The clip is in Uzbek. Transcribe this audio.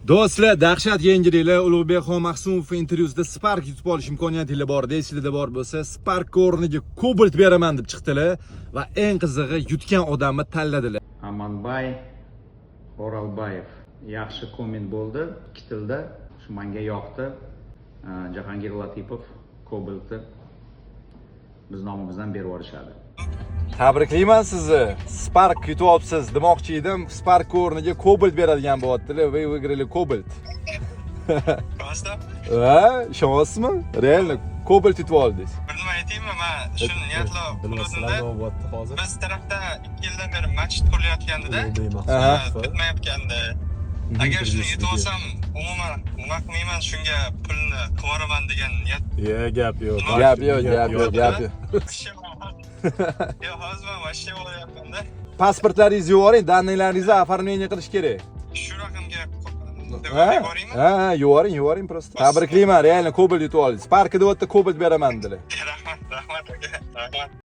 Do'stlar, dahshat yangiliklar. Ulug'bek Mahsumov intervyusida Spark yutib olish imkoniyatinglar bor, esinglarda bor bo'lsa, Spark o'rniga Cobalt beraman deb chiqdilar va eng qizig'i, yutgan odamni tanladilar. Amanbay O'ralbayev, yaxshi komment bo'ldi ikki tilda, shu menga yoqdi. Jahongir Latipov Cobaltni biz nomimizdan berib yuborishadi. Tabriklayman sizni. Spark yutib olibsiz demoqchi edim. Spark o'rniga Cobalt beradigan bo'lyaptilar. Вы выиграли Cobalt. Rostdan? Ha, ishonyapsizmi? Реально Cobalt yutib oldingiz. Bir nima aytaymi, man shuni niyatlab Bilmasizlar qiluvdimda. Nima bo'lyapti hozir? Biz tarafda 2 yildan beri machit qurilayotgandida, Ulug'bek Mahsumov bitmayotgandi. Agar shuni yutib olsam, umuman nima qilmayman, shunga pulni qilib yuboraman degan niyat. Ye, gap yo'q. Gap yo'q, gap yo'q, gap yo'q. Yo'q, hozir man вообще bo'lyapmanda. Pasportlaringizni yuboring, данные laringizni оформление qilish kerak. Shu raqamga Ha? yuboraymi? Ha, yuboring, yuboring просто. Tabriklayman, реально Cobalt yutib oldingiz. Spark deyapti, Cobalt beraman dedilar. Rahmat, rahmat aka, rahmat.